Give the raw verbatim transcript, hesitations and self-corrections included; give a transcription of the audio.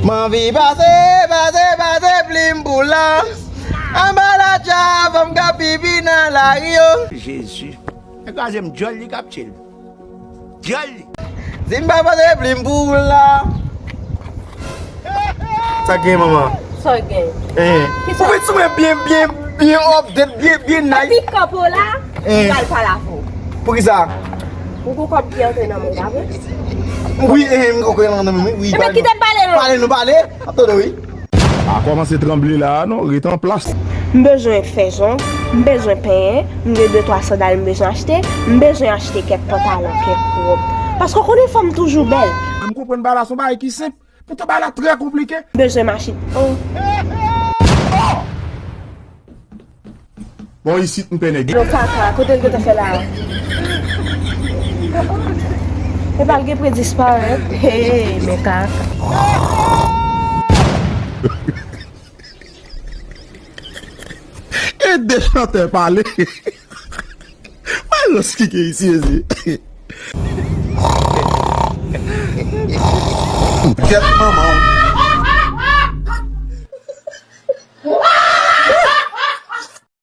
M anvi pase, pase, pase plim pou la. Anba la dja, fanm k ap pipi nan lari yo. Jezi. E kraze m djòl li k ap tchil. Djòl li. Si m pa pase plim pou la. Sa gen, manman? Sa gen? Eh. Kisa? Ou vin sou mwen byen, byen, byen update, byen, byen nice. Epi kanpe w la, eh, m pral pale avè w. Poukisa? Ou gon kòb ki antre nan men w, pa vre? Wi, eh, m gon kòb nan men m, wi. Ebyen, kite m pale, non. Pale, nou pale. M ap tande, wi. Pa kòmanse tranble la a non, ret an plas. M bezwen fè zong, m bezwen penyen, m gen de twa sandal m bezwen achte, m bezwen achte kèk pantalon, kèk wòb. Paske w konnen fanm toujou bèl. M konprann bagay la, se yon bagay ki senp. Poutan bagay la trè konplike. M bezwen machin. Oh. Bon, isit m pè nèg. Bon, kaka, kote l gentan fè la a? Epa l gen pre disparèt. Hey, men kaka. E de chantè pale. Mwen lòs ki gen isi, ezi. Kèt manman w.